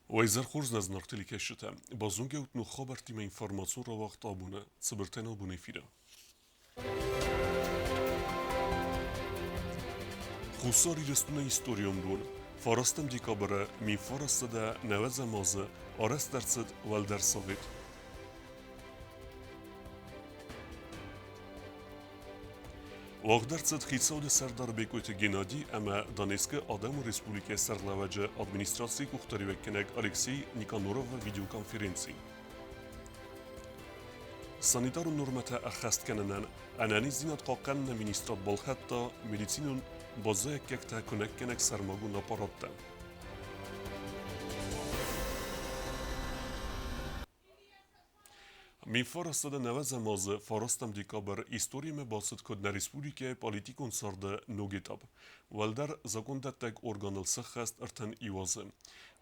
Уӕ изӕр хорз нӕ зынаргъ телекӕсджытӕ! Базонгӕ ут ног хабӕрттимӕ информацион рауагъд абоны цыбыртӕй ногбон эфиры. Хуссар Ирыстоны историон бон фарастӕм декабры 1990 азы арӕзт ӕрцыд Уӕлдӕр Совет. Уагъд ӕрцыд Хицауады сӕрдар Бекъойты Геннадий ӕмӕ Донецкы Адӕмон Республикӕйы сӕргълӕууӕджы администрацийы къухдариуӕггӕнӕг Алексей Никаноровы видеоконференци. Санитарон нормӕтӕ ӕххӕст кӕнынӕн ӕнӕниздзинад хъахъхъӕныны министрад балхӕдта медицинон баззайӕггӕгтӕ куынӕггӕнӕг сӕрмагонд аппараттӕ. 1990 азы фарастӕм декабрь историмӕ бацыд куыд нӕ республикӕйы политикон царды ног этап. Уӕлдӕр закондӕттӕг органыл сӕххӕст 31 азы.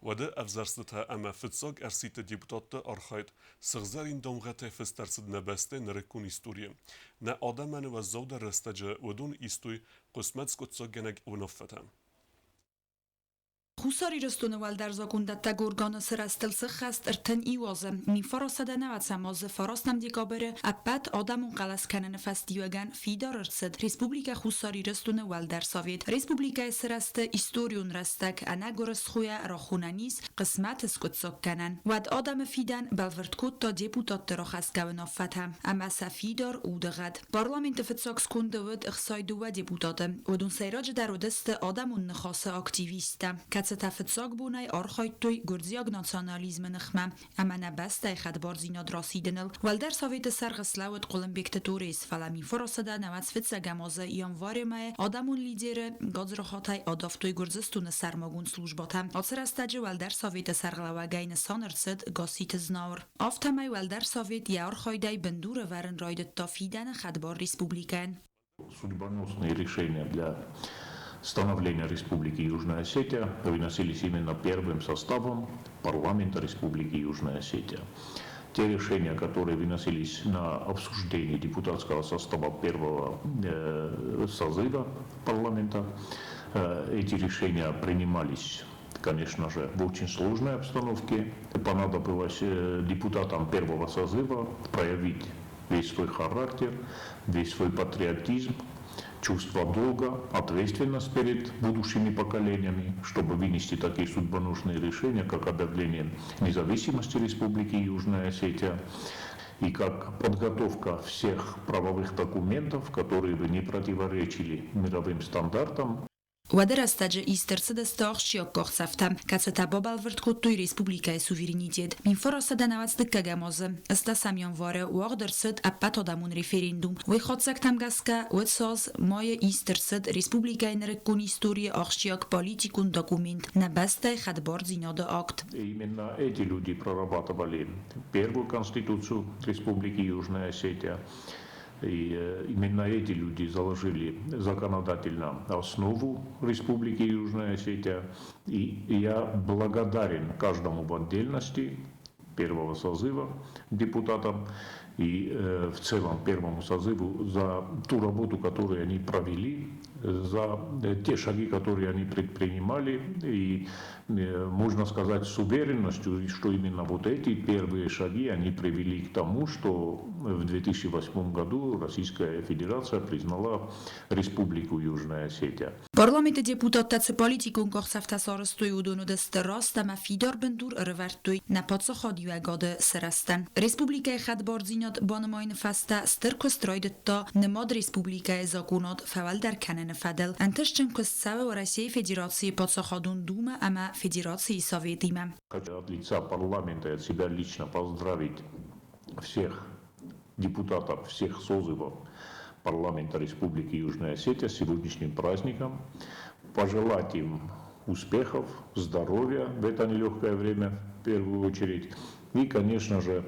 Уӕды ӕвзӕрстытӕ ӕмӕ фыццаг ӕрсидты депутатты архайд сыгъзӕрин дамгъӕтӕй фыст ӕрцыд нӕ бӕстӕйы нырыккон историйы. Нӕ адӕмӕн уӕззаудӕр рӕстӕджы уыдон истой хъысмӕт скъуыддзаггӕнӕг уынаффӕтӕ. Хуссар Ирыстоны уӕлдӕр закондӕттӕг органы сырӕзтыл сыххӕст 31 азы. 1990 азы фарастӕм декабры ӕппӕт адӕмон хъӕлӕс кӕныны фӕстиуӕгӕн фидар ӕрцыд Республикӕ Хуссар Ирыстоны Уӕлдӕр Совет. Республикӕйы сырӕзты историон рӕстӕг ӕнӕгуырысхойӕ рахонӕн ис хъысмӕты скъуыддзаг кӕнӕн. Уӕд адӕмы фидӕн бӕлвырд кодта депутатты рахӕсгӕ уынаффӕтӕ ӕмӕ сӕ фидар удыгъӕд. Парламенты фыццаг сконды уыд 62 депутаты. Уыдон сӕйраджыдӕр уыдысты адӕмон ныхасы активисттӕ, кӕцытӕ фыццаг бонӕй архайдтой гуырдзиаг национализмы ныхмӕ ӕмӕ нӕ бӕстӕйы хӕдбардзинад расидыныл. Уӕлдӕр Советы сӕргъ слӕууыд Хъуылымбегты Торез, фӕлӕ Мифоросада 95 азы январы мӕйы адӕмон лидеры гадзрахатӕй адавтой Гуырдзыстоны сӕрмагонд службӕтӕ. Ацы рӕстӕджы Уӕлдӕр Советы сӕргълӕууӕгӕй нысан ӕрцыд Гасситы Знауыр. Афтӕмӕй Уӕлдӕр Совет йӕ архайдӕй бындур ӕвӕрын райдыдта фидӕны хӕдбар республикӕйӕн. Судьбоносные решения для становления Республики Южная Осетия выносились именно первым составом парламента Республики Южная Осетия. Те решения, которые выносились на обсуждение депутатского состава первого созыва парламента, эти решения принимались, конечно же, в очень сложной обстановке. Понадобилось депутатам первого созыва проявить весь свой характер, весь свой патриотизм, чувство долга, ответственность перед будущими поколениями, чтобы вынести такие судьбоносные решения, как объявление независимости Республики Южная Осетия и как подготовка всех правовых документов, которые бы не противоречили мировым стандартам. Уӕды рӕстӕджы ист ӕрцыдысты ахсджиаг къахдзӕфтӕ, кӕцытӕ бабӕлвырд кодтой республикӕйы суверенитет. 1995 азы ӕстдӕсӕм январы уагъд ӕрцыд ӕппӕтадӕмон референдум. Уый хатдзӕгтӕм гӕсгӕ, уӕд саз майы ист ӕрцыд республикӕйы нырыккон историйы ахсджиаг политикон документ нӕ бӕстӕйы хӕдбардзинады акт. Именно эти люди прорабатывали первую конституцию Республики Южная Осетия. И именно эти люди заложили законодательно основу Республики Южная Осетия. И я благодарен каждому в отдельности первого созыва депутатам и в целом первому созыву за ту работу, которую они провели, за те шаги, которые они предпринимали. И можно сказать с уверенностью, что именно вот эти первые шаги, они привели к тому, что в 2008 году Российская Федерация признала Республику Южная Осетия. Парламенты депутаттӕ цы политикон къахдзӕфтӕ сарӕзтой, уыдон уыдысты раст ӕмӕ фидар бындур ӕрӕвӕрдтой нӕ паддзахадиуӕгады сырӕзтӕн. Республикӕйы хӕдбардзинад банымайыны фӕстӕ стыр куыст райдыдта нымад республикӕйы законад фӕуӕлдӕр кӕныны фӕдыл. Ӕнтыстджын куыст цӕуы Уӕрӕсейы Федерацийы Паддзахадон Думӕ ӕмӕ Федерацийы Советимӕ. Хочу от лица парламента и от себя лично поздравить всех депутатов всех созывов парламента Республики Южная Осетия с сегодняшним праздником, пожелать им успехов, здоровья в это нелегкое время в первую очередь и, конечно же,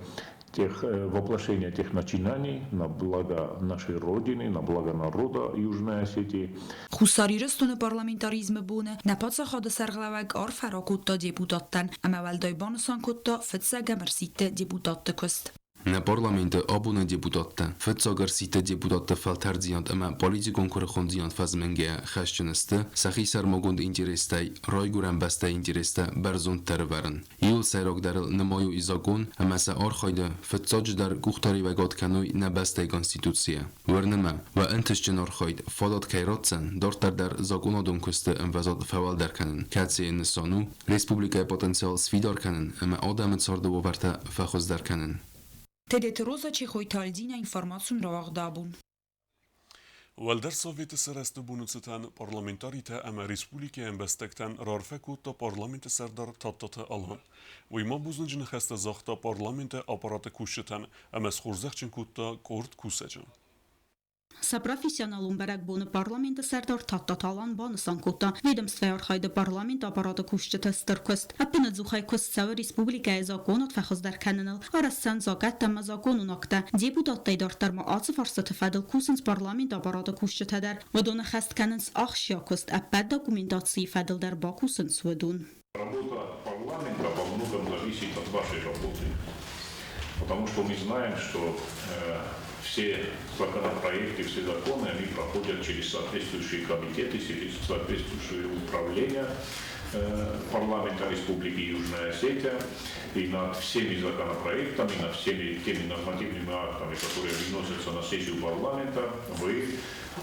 воплощения тех начинаний на благо нашей Родины, на благо народа Южной Осетии. Хуссар Ирыстоны парламентаризмы боны нӕ паддзахады сӕргълӕууӕг арфӕ ракодта депутаттӕн ӕмӕ уӕлдай банысан кодта фыццӕгӕм ӕрсидты депутатты куыст. Нӕ парламенты абоны депутаттӕ, фыццаг ӕрсидты депутатты фӕлтӕрддзинад ӕмӕ политикон куырыхондзинад фӕзмгӕйӕ, хӕсджын сты сӕхи сӕрмагонд интерестӕй Райгуырӕн бӕстӕйы интерестӕ бӕрзонддӕр ӕвӕрын. Иуыл сӕйрагдӕрыл нымайой закъон ӕмӕ сӕ архайды, фыццаджыдӕр, къухдариуӕгад кӕной нӕ бӕстӕйы Конституцийӕ. Уырны мӕ, уӕ ӕнтыстджын архайд фадат кӕй ратдзӕн дарддӕр дӕр закъонадон куысты ӕмвӕзад фӕуӕлдӕр кӕнын, кӕцыйы нысан у республикӕйы потенциал сфидар кӕнын ӕмӕ адӕмы царды уавӕртӕ фӕхуыздӕр кӕнын. Тедеты Роза Чехойты Альдина информацион рауагъд абон. Уӕлдӕр Советы сарӕзты боны цытӕн парламентаритӕ ӕмӕ республикӕйы ӕмбӕстӕгтӕн раарфӕ кодта парламенты сӕрдар Тадтаты Алан. Уый ма бузныджы ныхӕстӕ загъта парламенты аппараты кусджытӕн ӕмӕ схорзӕхджын кодта къорд кусӕджы. Сӕ профессионалон бӕрӕгбоны парламенты сӕрдар Тадтаты Алан банысан кодта, ведомствӕйы архайды парламенты аппараты кусджыты стыр куыст. Ӕппынӕдзухӕй куыст цӕуы республикӕйы законад фӕхуыздӕр кӕныныл, арӕзт цӕуынц закъӕттӕ ӕмӕ законон акттӕ. Депутаттӕй дарддӕр ма ацы фарстаты фӕдыл кусынц парламенты аппараты кусджытӕ дӕр. Уыдоны хӕст кӕнынц ахсджиаг куыст, ӕппӕт документацийы фӕдыл дӕр бакусынц уыдон. Работа парламента во многом зависит от вашей работы. Потому что мы знаем, что все законопроекты, все законы, они проходят через соответствующие комитеты, через соответствующие управления парламента Республики Южная Осетия. И над всеми законопроектами, над всеми теми нормативными актами, которые выносятся на сессию парламента, вы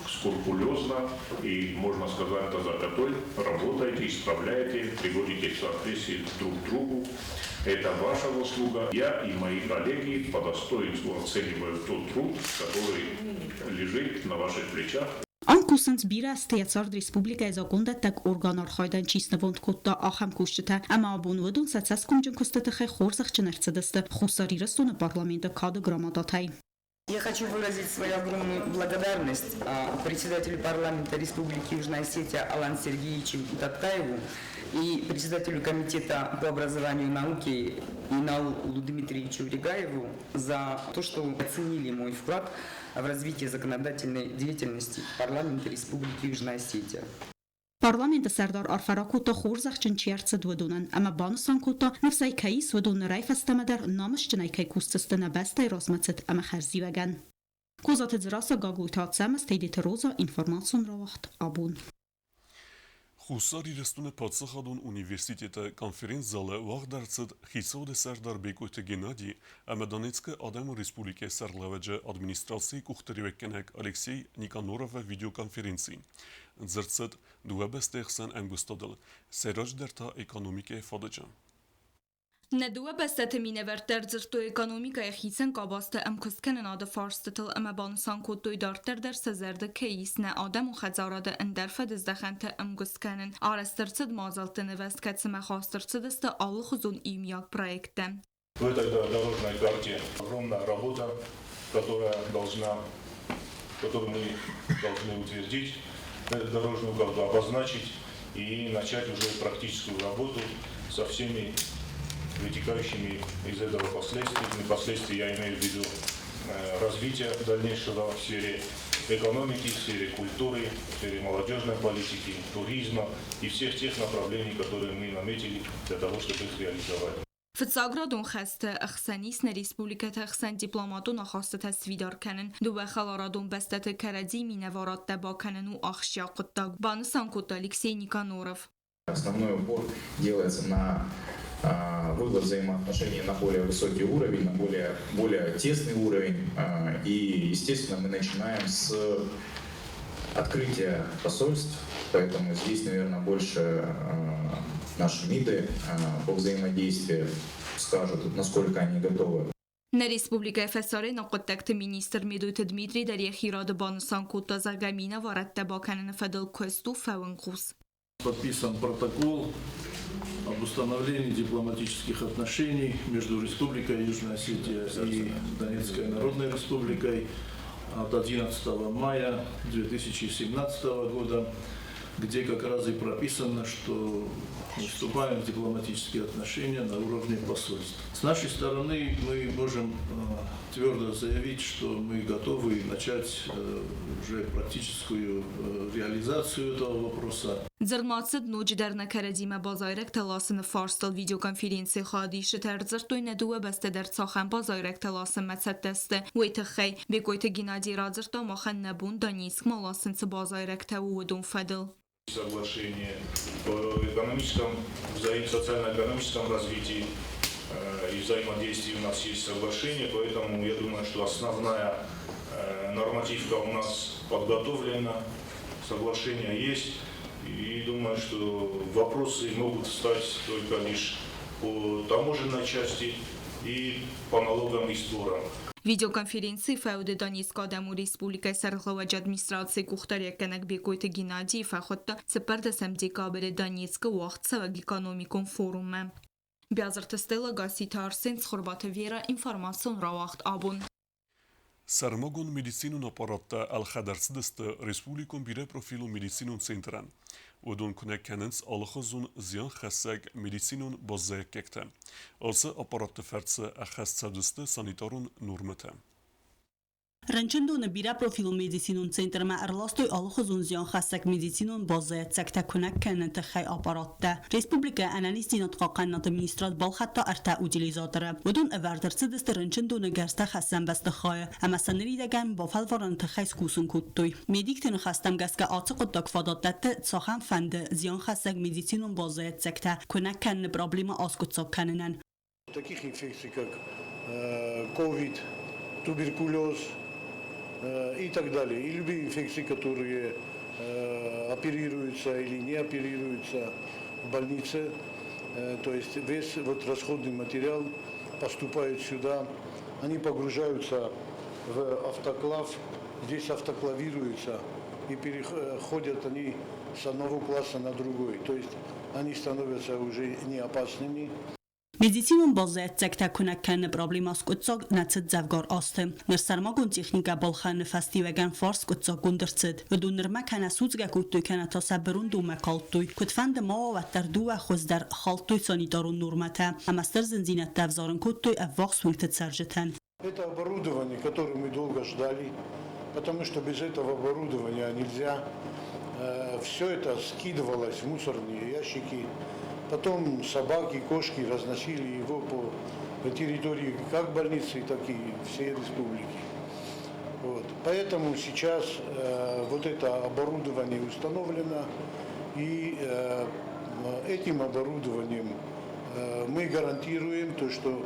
скрупулезно и, можно сказать, до запятой работаете, исправляете, приводите в соответствие друг к другу. Это ваша заслуга. Я и мои коллеги по достоинству оцениваю тот труд, который лежит на ваших плечах. Ам кусынц бирӕ азты йӕ цард республикӕйы закондӕттӕг органы архайдӕн чи снывонд кодта, ахӕм кусджытӕ, ӕмӕ абон уыдон сӕ цӕсгомджын куысты тыххӕй хорзӕхджын ӕрцыдысты Хуссар Ирыстоны парламенты кады грамотатӕй. Я хочу выразить свою огромную благодарность председателю парламента Республики Южная Осетия Алану Сергеевичу Таттаеву и председателю комитета по образованию и науке Иналу Дмитриевичу Ригаеву за то, что оценили мой вклад в развитие законодательной деятельности парламента Республики Южная Осетия. Парламенты сӕрдар арфӕ ракодта хорзӕхджын чи ӕрцыд, уыдонӕн ӕмӕ банысан кодта, ныфс ӕй кӕй ис, уыдон нырӕй фӕстӕмӕ дӕр намысджынӕй кӕй кусдзысты нӕ бӕстӕйы размӕцыд ӕмӕ хӕрзиуӕгӕн. Козаты Дзерассӕ, Гаглойты Ацӕмӕз, Тедеты Роза, информацион рауагъд абон. Хуссар Ирыстоны паддзахадон университеты конференц-залы уагъд ӕрцыд Хицауады сӕрдар Бекъойты Геннади ӕмӕ Донецкы Адӕмон Республикӕйы сӕргълӕууӕджы администрацийы къухдариуӕггӕнӕг Алексей Никаноровы видеоконференци. Дзырд цыд дыууӕ бӕстӕйы хсӕн ӕмгуыстадыл, сӕйраджыдӕр та экономикӕйы фадыджы. Нӕ дыууӕ бӕстӕты минӕвӕрттӕ ӕрдзырдтой экономикӕйы хицӕн къабӕзты ӕмкуысткӕнынады фарстытыл ӕмӕ банысан кодтой, дарддӕр дӕр сӕ зӕрды кӕй ис нӕ адӕмон хӕдзарады ӕндӕр фӕдыздӕхӕнты ӕмгуыст кӕнын. Арӕзт ӕрцыд мадзӕлтты нывӕзт, кӕцымӕ хаст ӕрцыдысты алыхуызон иумиаг проекттӕ. В этой дорожной карте огромная работа, которая должна, которую мы должны утвердить, эту дорожную карту обозначить и начать уже практическую работу со всеми вытекающими из этого последствиями. Последствия я имею в виду развитие дальнейшего в сфере экономики, в сфере культуры, в сфере молодежной политики, туризма и всех тех направлений, которые мы наметили для того, чтобы их реализовать. Фыццаградон хӕсты ӕхсӕн ис нӕ республикӕты ӕхсӕн дипломатон ахастытӕ сфидар кӕнын, дыууӕ хӕларадон бӕстӕты кӕрӕдзи минӕварадтӕ бакӕнын у ахсджиаг хъуыддаг, банысан кодта Алексей Никаноров. Основной упор делается на вывод взаимоотношений на более высокий уровень, на более тесный уровень. И, естественно, мы начинаем с открытия посольств, поэтому здесь, наверное, больше наши МИДы по взаимодействию скажут, насколько они готовы. Нӕ республикӕйы фӕсарӕйнаг хъуыддӕгты министр Медойты Дмитрий дӕр йӕхи рады банысан кодта, зӕгъгӕ, минӕварадтӕ бакӕныны фӕдыл куыст у фӕуынхъус. Подписан протокол об установлении дипломатических отношений между Республикой Южная Осетия и Донецкой Народной Республикой от 11 мая 2017 года. где как раз и прописано, что мы вступаем в дипломатические отношения на уровне посольств. С нашей стороны мы можем твердо заявить, что мы готовы начать уже практическую реализацию этого вопроса. Дзырд ма цыд ноджыдӕр нӕ кӕрӕдзимӕ базайрӕгтӕ ласыны фарстыл видеоконференцийы хайадисджытӕ ӕрдзырдтой нӕ дыууӕ бӕстӕ дӕр цахӕм базайрӕгтӕ ласынмӕ цӕттӕ сты, уый тыххӕй. Бекъойты Геннадий радзырдта махӕн нӕ бон Донецкмӕ ласын цы базайрӕгтӕ у, уыдон фӕдыл. Соглашение по экономическом, социально-экономическом развитии и взаимодействии у нас есть соглашение, поэтому я думаю, что основная нормативка у нас подготовлена, соглашение есть. И думаю, что вопросы могут встать только лишь по таможенной части и по налогам и сборам. Видеоконференцийы фӕуды Донецкы Адӕмон Республикӕйы Сӕргълӕууӕджы администрацийы къухдариуӕггӕнӕг Бекъойты Геннадийы фӕхуыдта 14 декабры Донецкы уагъдцӕуӕг экономикон форуммӕ. Биазырты Стелла, Гасситы Арсен, Цхуырбаты Вера, информацион рауагъд абон. Сӕрмагонд медицинон аппараттӕ ӕлхӕд ӕрцыдысты республикон бирӕпрофилон медицинон центрӕн. Уыдон куынӕг кӕнынц алыхуызон зианхӕссӕг медицинон баззайӕггӕгтӕ. Ацы аппаратты фӕрцы ӕххӕст цӕудзысты санитарон нормӕтӕ. Рынчындоны бирӕпрофилон медицинон центрмӕ ӕрластой алыхуызон зианхӕссӕг медицинон баззайӕццӕгтӕ куынӕг кӕныны тыххӕй аппараттӕ. Республикӕйы ӕнӕниздзинад хъахъхъӕнынады министрад балхӕдта ӕртӕ утилизаторы. Уыдон ӕвӕрд ӕрцыдысты рынчындоны гӕрзтӕ хӕссӕн бӕстыхайы ӕмӕ сӕ ныридӕгӕн бафӕлварыны тыххӕй скусын кодтой. Медикты ныхӕстӕм гӕсгӕ ацы хъуыддаг фадат дӕтты цахӕмфӕнды зианхӕссӕг медицинон баззайӕццӕгтӕ куынӕг кӕныны проблемӕ аскъуыддзаг кӕнынӕн. Таких инфекций, как ковид, туберкулез и так далее. И любые инфекции, которые оперируются или не оперируются в больнице. То есть весь вот расходный материал поступает сюда, они погружаются в автоклав, здесь автоклавируются и переходят они с одного класса на другой. То есть они становятся уже не опасными. Медицинон баззайӕццӕгтӕ куынӕг кӕныны проблемӕ скъуыддзаг нӕ цыд дзӕвгар азты. Ныр сӕрмагонд техникӕ балхӕныны фӕстиуӕгӕн фарст скъуыддзаггонд ӕрцыд. Уыдон нырмӕ кӕнӕ судзгӕ кодтой, кӕнӕ та сӕ бырондонмӕ калдтой. Куыдфӕнды ма уа, уӕддӕр дыууӕ хуыздӕр хӕлдтой санитарон нормӕтӕ ӕмӕ стыр зындзинӕдтӕ ӕвзарын кодтой ӕввахс уынгты цӕрджытӕн. Это оборудование, которое мы долго ждали, потому что без этого оборудования нельзя. Все это скидывалось в мусорные ящики. Потом собаки, кошки разносили его по территории как больницы, так и всей республики. Вот. Поэтому сейчас вот это оборудование установлено, и этим оборудованием мы гарантируем то, что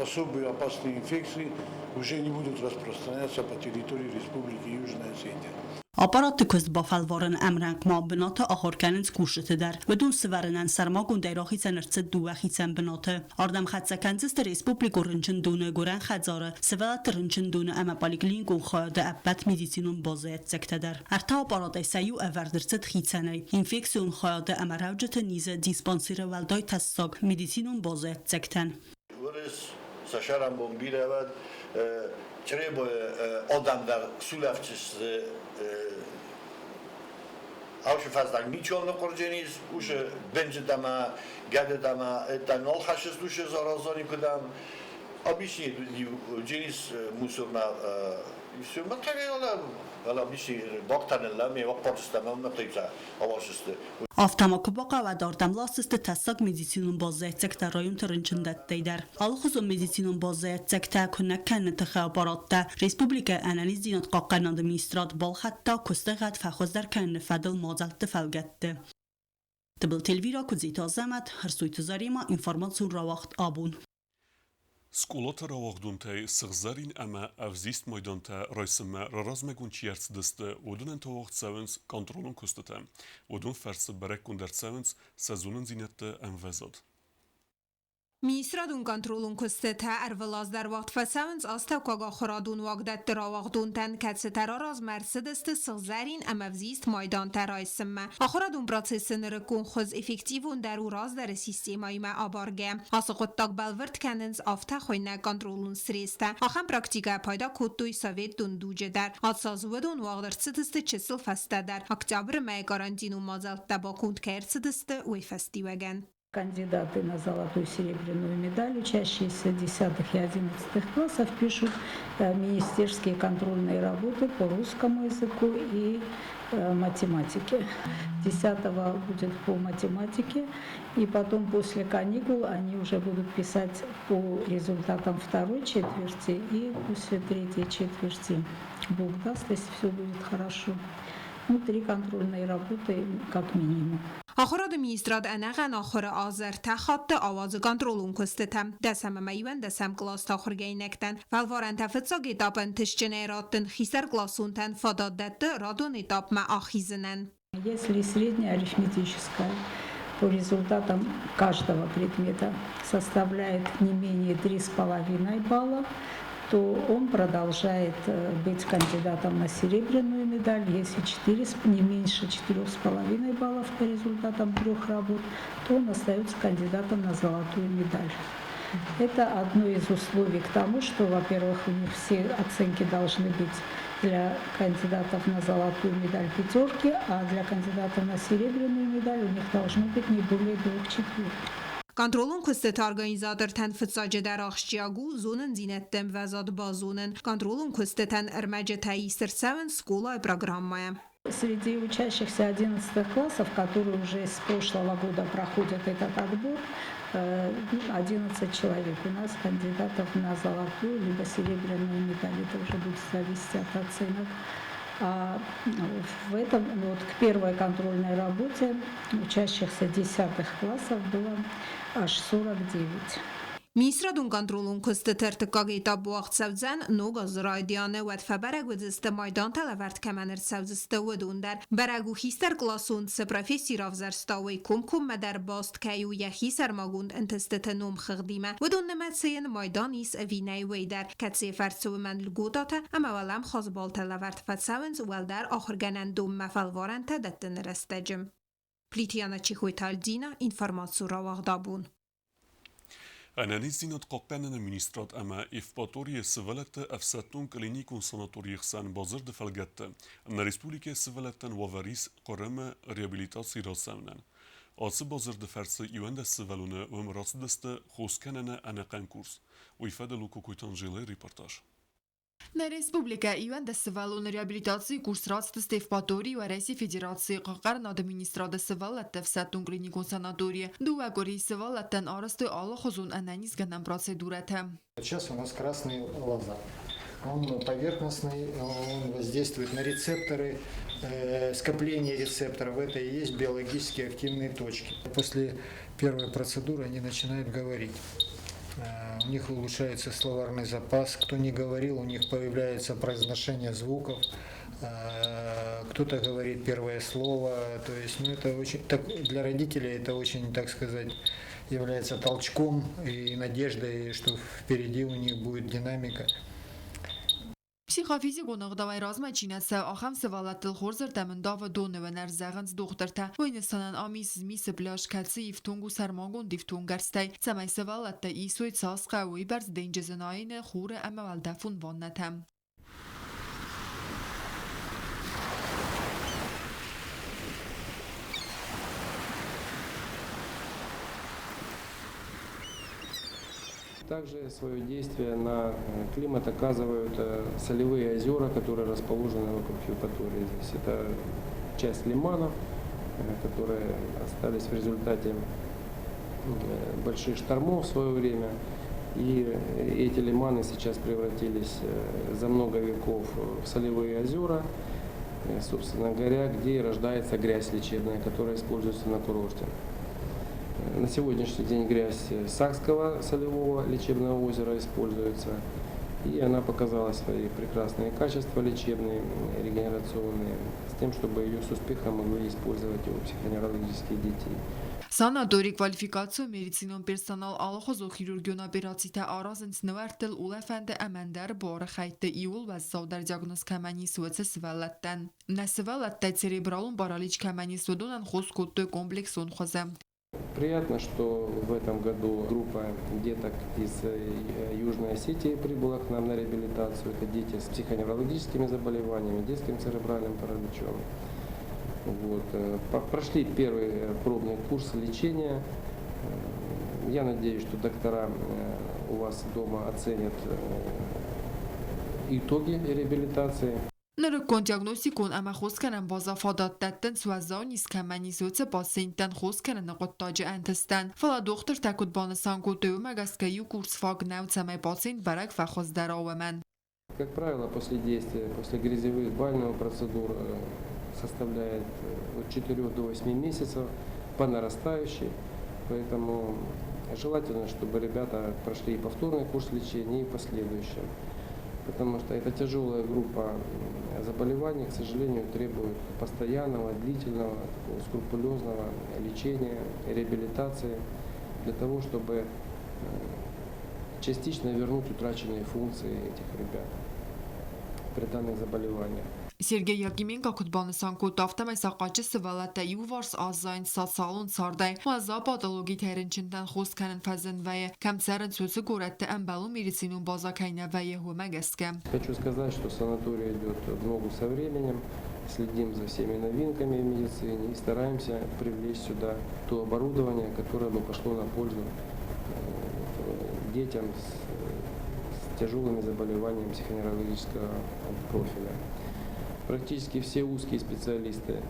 особые опасные инфекции уже не будут распространяться по территории Республики Южная Осетия. Аппаратты куыст бафӕлварын ӕмрӕнхъ ма бынаты ахуыр кӕнынц кусджыты дӕр. Уыдон сывӕрынӕн сӕрмагондӕй рахицӕн ӕрцыд дыууӕ хицӕн бынаты. Ардӕм хӕццӕ кӕндзысты республикон рынчындоны гуырӕн хӕдзары, сывӕллӕтты рынчындоны ӕмӕ поликлиникон хайады ӕппӕт медицинон баззайӕццӕгтӕ дӕр. Ӕртӕ аппаратӕй сӕ иу ӕвӕрд ӕрцыд хицӕнӕй. Инфекцион хайады ӕмӕ рӕуджыты низы диспансеры уӕлдай тӕссаг медицинон баззайӕццӕгтӕн. Уырыс сӕ сӕрӕнбон бирӕ уӕд Чъребойы адӕм дӕр сулӕфдзысты Аушы фӕздаг ничего ныхъуырдженис, ушы бенджит ӕмӕ гӕдыт ӕмӕ это нал хӕссыс ушы зараза никуыдӕм. Объясни дженис мусорна и все. Афтӕ ма куы бахъӕуа, ардӕм ласдзысты тӕссаг медицинон баззайӕццӕгтӕ районты рынчындӕттӕй дӕр. Алыхуызон медицинон баззайӕццӕгтӕ куынӕг кӕныны тыххӕй аппараттӕ республикӕйы ӕнӕниздзинад хъахъхъӕнынады министрад балхӕдта куысты гъӕд фӕхуыздӕр кӕныны фӕдыл мадзӕлтты фӕлгӕтты. Тыбылты Эльвира, Куыдзиты Азӕмӕт, Ӕрсойты Заремӕ, информацион рауагъд абон. Скъолаты рауагъдонтӕй сыгъзӕрин ӕмӕ ӕвзист майдантӕ райсынмӕ раразмӕгонд чи ӕрцыдысты, уыдонӕн та уагъд цӕуынц контролон куыстытӕ. Уыдон фӕрцы бӕрӕггонд ӕрцӕуынц сӕ зонындзинӕдты ӕмвӕзад. Министрадон контролон куыстытӕ ӕрвылаз дӕр уагъд фӕцӕуынц астӕуккаг ахуырадон уагдӕтты рауагъдонтӕн, кӕцытӕ раразмӕ ӕрцыдысты сыгъзӕрин ӕмӕ ӕвзист майдантӕ райсынмӕ. Ахуырадон процессы нырыккон хуыз эффективондӕр у раздӕры системӕимӕ абаргӕ. Ацы хъуыддаг бӕлвырд кӕнынц афтӕ хуыйнӕг контролон средстӕ. Ахӕм практикӕ пайда кодтой советон дуджы дӕр. Ацы аз уыдон уагъд ӕрцыдысты чысыл фӕстӕдӕр, октябры мӕйы карантинон мадзӕлттӕ баконд кӕй ӕрцыдысты, уый фӕстиуӕгӕн. Кандидаты на золотую и серебряную медаль, учащиеся 10 и 11 классов пишут министерские контрольные работы по русскому языку и математике. 10 будет по математике, и потом после каникул они уже будут писать по результатам второй четверти и после третьей четверти. Бог даст, если все будет хорошо. Ну, три контрольные работы как минимум. Ахуырады министрад ӕнӕхъӕн ахуыры аз ӕртӕ хатты ауадзы контролон куыстытӕ дӕсӕм ӕмӕ иуӕндӕсӕм къласты ахуыргӕнинӕгтӕн. Фӕлварӕнтӕ фыццаг этапӕн тысджынӕй раттын хистӕркъласонтӕн фадат дӕтты радон этапмӕ ахизынӕн. Если средняя арифметическая по результатам каждого предмета составляет не менее 3,5 балла, то он продолжает быть кандидатом на серебряную медаль. Если 4, не меньше 4,5 баллов по результатам трех работ, то он остается кандидатом на золотую медаль. Это одно из условий к тому, что, во-первых, у них все оценки должны быть для кандидатов на золотую медаль пятерки, а для кандидатов на серебряную медаль у них должно быть не более двух четверок. Контролон куыстыты организатортӕн фыццаджыдӕр ахсджиаг у зонындзинӕдты ӕмвӕзад базонын. Контролон куыстытӕн ӕрмӕджытӕ ист ӕрцӕуынц скъолайы программӕйӕ. Среди учащихся 11 классов, которые уже с прошлого года проходят этот отбор, 11 человек у нас кандидатов на золотую либо серебряную медаль. Это уже будет зависеть от оценок. А в этом, вот к первой контрольной работе учащихся 10 классов было аж 49. Министрадон контролон куыстыты ӕртыккаг этап уагъд цӕудзӕн ног азы райдианы, уӕд фӕбӕрӕг уыдзысты майдантӕ лӕвӕрд кӕмӕн ӕрцӕудзысты, уыдон дӕр. Бӕрӕг у хистӕркъласон цы професси равзӕрста, уый комкоммӕ дӕр баст кӕй у йӕхи сӕрмагонд ӕнтыстыты номхыгъдимӕ. Уыдон нымӕцы йын майдан ис ӕви нӕй, уый дӕр, кӕцыйы фӕрцы уымӕн льготатӕ ӕмӕ уӕлӕмхас баллтӕ лӕвӕрд фӕцӕуынц уӕлдӕр ахуыргӕнӕндонмӕ фӕлварӕнтӕ дӕттыны рӕстӕджы. Плитиана Чехойты Альдина, информацийы рауагъдабон. Ӕнӕниздзинад хъахъхъӕныны министрад ӕмӕ Евпаторийы сывӕллӕтты ӕфсӕддон клиникон санаторийы хсӕн бадзырды фӕлгӕтты нӕ республикӕйы сывӕллӕттӕн уавӕр ис Хъырымы реабилитаци рацӕуынӕн. Ацы бадзырды фӕрцы 11 сывӕллоны уым рацыдысты хоскӕныны ӕнӕхъӕн курс. Уый фӕдыл у Кокойты Анжелӕйы репортаж. Нӕ республикӕ 11 сывӕллоны реабилитацийы курс рацыдысты Евпаторийы Уӕрӕсейы Федерацийы Хъахъхъӕнынады министрады сывӕллӕтты ӕфсӕддон клиникон санаторийы. Дыууӕ къуырийы сывӕллӕттӕн арӕзтой алыхуызон ӕнӕнизгӕнӕн процедурӕтӕ. Сейчас у нас красный лазер. Он поверхностный, он воздействует на рецепторы, скопление рецепторов. Это и есть биологически активные точки. После первой процедуры они начинают говорить. У них улучшается словарный запас. Кто не говорил, у них появляется произношение звуков. Кто-то говорит первое слово. То есть, ну, это очень, так, для родителей это очень, так сказать, является толчком и надеждой, что впереди у них будет динамика. Психофизикон ӕгъдауӕй размӕ чи нӕ цӕуы, ахӕм сывӕллӕттыл хорзӕрдӕм ӕндавы донывӕнӕр, зӕгъынц дохтыртӕ. Уый нысанӕн ам ис змисы пляж, кӕцы ифтонг у сӕрмагонд ифтонггӕрзтӕй, цӕмӕй сывӕллӕттӕ исой цас хъӕуы, уыйбӕрц денджызы найыны, хуры ӕмӕ уӕлдӕфон ваннӕтӕ. Также свое действие на климат оказывают солевые озера, которые расположены вокруг Евпатории. Здесь это часть лиманов, которые остались в результате больших штормов в свое время. И эти лиманы сейчас превратились за много веков в солевые озера, собственно говоря, где и рождается грязь лечебная, которая используется на курорте. На сегодняшний день грязь Сакского солевого лечебного озера используется, и она показала свои прекрасные качества лечебные, регенерационные, с тем, чтобы ее с успехом могли использовать у психоневрологических детей. Санаторий квалификацион медицинон персонал алыхуызон хирургион операцитӕ аразынц нуӕрттыл, улӕфӕнты ӕмӕ ӕндӕр буары хӕйтты иууыл уӕззаудӕр диагноз кӕмӕн ис, уыцы сывӕллӕттӕн. Нӕ сывӕллӕттӕй церебралон паралич кӕмӕн ис, уыдонӕн хос кодтой комплексон хуызы. Приятно, что в этом году группа деток из Южной Осетии прибыла к нам на реабилитацию. Это дети с психоневрологическими заболеваниями, детским церебральным параличом. Вот. Прошли первый пробный курс лечения. Я надеюсь, что доктора у вас дома оценят итоги реабилитации. Нырыккон диагностикон ӕмӕ хоскӕнӕн базӕ фадат дӕттынц уӕззау низ кӕмӕн ис, уыцы пациенттӕн хос кӕныны хъуыддаджы ӕнтыстӕн. Фӕлӕ дохтыртӕ куыд банысан кодтой, уымӕ гӕсгӕ иу курс фаг нӕу, цӕмӕй пациент бӕрӕг фӕхуыздӕр уымӕн. Как правило, после действия, после грязевых бальных процедур составляет от 4 до 8 месяцев по нарастающей. Поэтому желательно, чтобы ребята прошли и повторный курс лечения, и в последующем. Потому что это тяжелая группа заболеваний, к сожалению, требует постоянного, длительного, такого скрупулезного лечения, реабилитации, для того, чтобы частично вернуть утраченные функции этих ребят при данных заболеваниях. Сергей Якименко куыд банысан кодта, афтӕмӕй сахъатджын сывӕллӕттӕ иуварс аззайынц социалон цардӕй. Уӕззау патологитӕй рынчынтӕн хос кӕнын фӕзын вӕййы, кӕм цӕрынц, уыцы горӕтты ӕмбӕлон медицинон базӕ кӕй нӕ вӕййы, уымӕ гӕсгӕ. Хочу сказать, что санаторий идет в ногу со временем, следим за всеми новинками в медицине и стараемся привлечь сюда то оборудование, которое бы пошло на пользу детям с тяжелыми заболеваниями психоневрологического профиля. Практически все узкие специалисты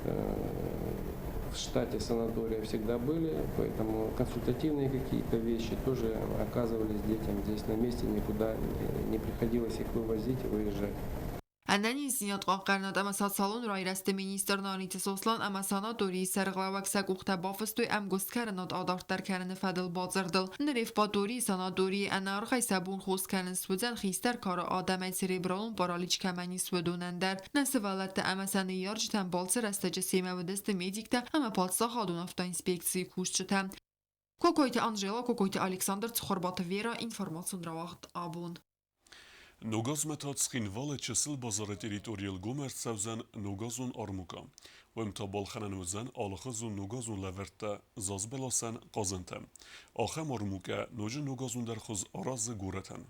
в штате санатория всегда были, поэтому консультативные какие-то вещи тоже оказывались детям здесь на месте, никуда не приходилось их вывозить и выезжать. Ӕнӕниздзинад хъахъхъӕнынад ӕмӕ социалон райрӕзты министр Наниты Сослан ӕмӕ санаторийы сӕргълӕууӕг сӕ къухтӕ бафыстой ӕмгуысткӕнынад адарддӕр кӕныны фӕдыл бадзырдыл. Ныр Евпаторийы санаторийы ӕнӕаргъӕй сӕ бон хос кӕнын суыдзӕн хистӕр кары адӕмӕй церебралон паралич кӕмӕн ис, уыдонӕн дӕр. Нӕ сывӕллӕттӕ ӕмӕ сӕ ныййарджытӕн балцы рӕстӕджы семӕ уыдысты медиктӕ ӕмӕ паддзахадон автоинспекцийы кусджытӕ. Кокойты Анжела, Кокойты Александр, Цхуырбаты Вера, информацион рауагъд абон. Ногазмӕ та Цхинвалы чысыл базары территорийыл гом ӕрцӕудзӕн ногазон армукъа. Уым та балхӕнӕн уыдзӕн алыхуызон ногазон лӕвӕрттӕ, зазбӕласӕн хъазӕнтӕ. Ахӕм армукъа ноджы ногазондӕр хуыз аразы горӕтӕн.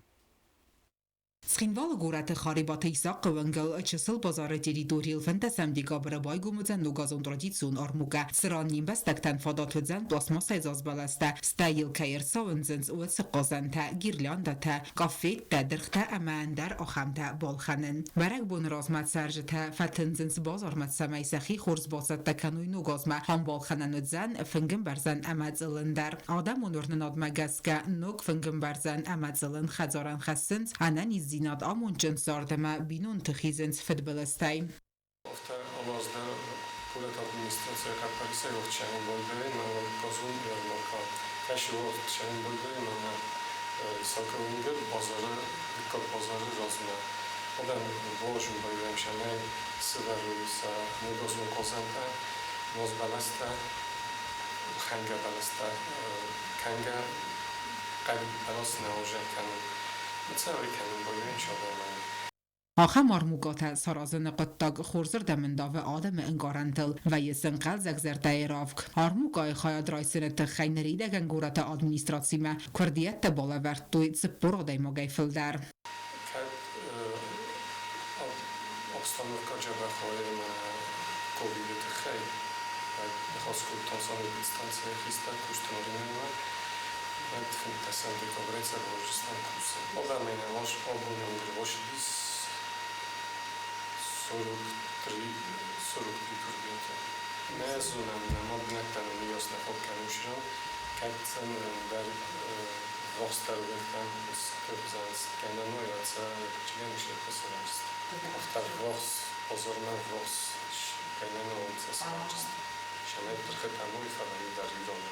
Цхинвалы горӕты Харебаты Исахъы уынгыл чысыл базары территорийыл 15 декабры байгом уыдзӕн ногазон традицион армукъа, цыран не мбӕстӕгтӕн фадат уыдзӕн пластмассӕй зазбӕлӕстӕ, стӕй йыл кӕй ӕрцауындзынц, уыцы хъазӕнтӕ, гирляндӕтӕ, къаффеттӕ, дыргътӕ ӕмӕ ӕндӕр ахӕмтӕ балхӕнын. Бӕрӕгбоны размӕ цӕрджытӕ фӕтындзынц базармӕ, цӕмӕй сӕхи хорз бацӕттӕ кӕной ногазмӕ. Ам балхӕнӕн уыдзӕн фынгӕмбӕрзӕн ӕмӕ цъылын дӕр. Адӕмон уырнынадмӕ гӕсгӕ ног фынгӕмбӕрзӕн ӕмӕ цъылын хӕдзарӕн хӕссынц ӕнӕниздзинад, амондджын цард ӕмӕ бинонты хизынц фыдбылызтӕй. Афтӕ алаз дӕр горӕты администрацийы хъӕппӕрисӕй уагъд газон ярмаркӕ. Кӕцы уагъд мӕнӕ Исаковынгы базары, дыккаг базары размӕ. Адӕм уарзын байрам сӕмӕй сывӕрой сӕ ногазон хъазӕнтӕ, назбӕлӕстӕ, хӕнгӕ бӕлӕстӕ, кӕнгӕ хъӕд бӕлас нӕ уазӕн кӕнын. Цӕрой кӕнын байрам адӕмӕн. Ахӕм армукъатӕ саразыны хъуыддаг хорзырдӕм ӕндавы адӕмы ӕнкъарӕнтыл, вӕййы сын хъӕлдзӕг зӕрдӕйы равг. Армукъайы хайад райсыны тыххӕй ныридӕгӕн горӕты администрацимӕ куырдиӕттӕ балӕвӕрдтой 40 адӕймагӕй фылдӕр. Кӕд обстановка дзӕбӕх уайы ӕмӕ ковиды тыххӕй ныхас кодтам санэпидстанцӕйы хистӕр кусты Уӕд 15 декабрӕй цӕрвӕзыстӕм кусы. Адӕмӕй нӕм абоны онг ӕрбацыдис 43 курдиаты. Нӕ зонӕм, нӕма бынӕттӕ нын уыйас нӕ фаг кӕнусран, кӕд сӕм ӕндӕр вахсдӕр уынгтӕм кӕнӕн уайа, чигӕнысӕттӕ сарӕзт. Афтӕ ввахс базармӕ ввахс кӕнӕн уонцӕ сарӕзт. Сӕмӕй пырхытӕм уый фӕлӕ дӕр ирон.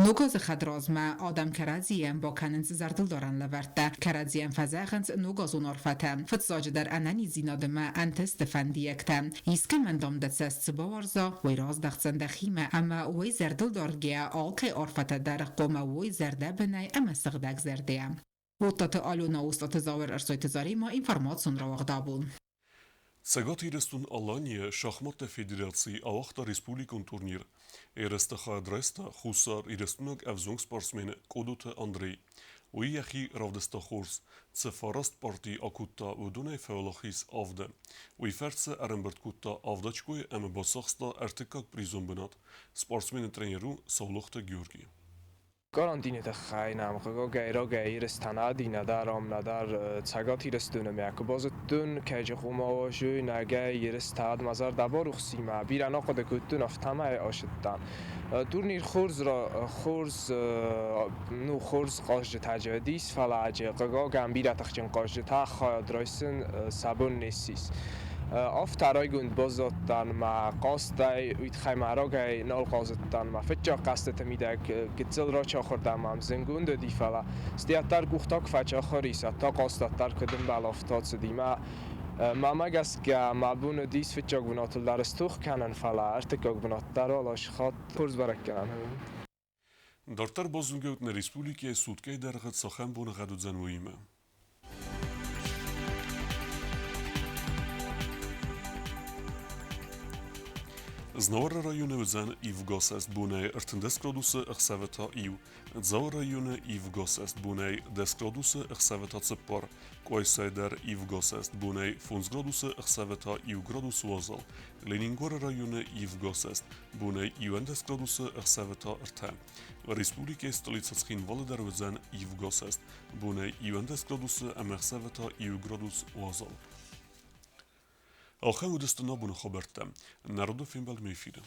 Ног азы хӕдразмӕ адӕм кӕрӕдзийӕн бакӕнынц зӕрдылдарӕн лӕвӕрттӕ, кӕрӕдзийӕн фӕзӕгъынц ногазон арфӕтӕ, фыццаджыдӕр ӕнӕниздзинады ӕмӕ ӕнтысты фӕндиӕгтӕ. Искӕмӕн, дам, дӕ цӕст цы бауарза, уый раздӕхдзӕн дӕхимӕ ӕмӕ уый зӕрдылдаргӕйӕ алкӕй арфӕтӕ дӕр хъуамӕ уой зӕрдӕбынӕй ӕмӕ сыгъдӕгзӕрдӕйӕ. Оттаты Алена, Остъаты Зауыр, Ӕрсойты Заремӕ, информацион рауагъд абон. Цӕгат Ирыстон-Аланийы шахматты федераци ауагъта республикон турнир. Ерысты хайад райста Хуссар Ирыстонаг ӕвзонг спортсмен Къодоты Андрей. Уый йӕхи равдыста хорз. Цы фараст парти акодта, уыдонӕй фӕуӕлахиз авды. Уый фӕрцы ӕрӕмбырд кодта авд очкойы ӕмӕ бацахста ӕртыккаг призон бынат. Спортсмены тренер у Саулохты Георгий. Карантини туххӕй нӕм гъигагӕй рагӕй Ирыстон нӕдӕр ам, нӕдӕр Цӕгат Ирыстоны ку базудтон, кӕй гъома нӕгӕй Ирыстад мӕ зӕрдӕ барухсимӕ бирӕ нӕ хъуыды кодтон, афтӕмӕй ацыдтӕн. Турнир хорз, хорз, ну, хорз хъазджытӕ уыдис, фӕлӕ хъыгагӕн бирӕ тыхджын хъазджытӕ хайад райсын сӕ бон не ссис. Афтӕ райгонд баззадтӕн мӕ хъазтӕй, уый тыххӕй мӕ рагӕй нал хъазыдтӕн. Мӕ фыццаг хъӕзтыты мидӕг гыццыл рачахуыр дӕр мӕм зынгонд уыди, фӕлӕ стӕй къухтӕ куы фӕчахуыр ис, та хъазт дӕр куыд ӕмбӕлы, афтӕ ацыди. Мӕ гӕсгӕ мӕ бон уыдис фыццаг бынатыл дӕр стох кӕнын, фӕлӕ ӕртыккаг бынат дӕр алас хатт хорз бӕрӕггӕнӕн. Дарддӕр базонгӕут нӕ республикӕйы суткӕйы дӕргъы цахӕм боныгъӕд уыдзӕн, уыимӕ. Знауыры районы уыдзӕн ивгӕ бонӕй 13 градусы, ӕхсӕвы та 1. Дзауы районы ивгӕ бонӕй 10 градусы, ӕхсӕвы та 4. Къуайсайы дӕр ивгӕ бонӕй 5 градусы, ӕхсӕвы та 1 градус уазал. Ленингоры районы ивгӕ бонӕй 11 градусы, ӕхсӕвы та 3. Республикӕйы столицӕ Цхинвалы дӕр уыдзӕн ивгӕ бонӕй 11 градусы ӕмӕ ӕхсӕвы та 1 градус уазал. Ахӕм уыдысты нӕ боны хабӕрттӕ. Народы фембӕлдмӕ эфиры.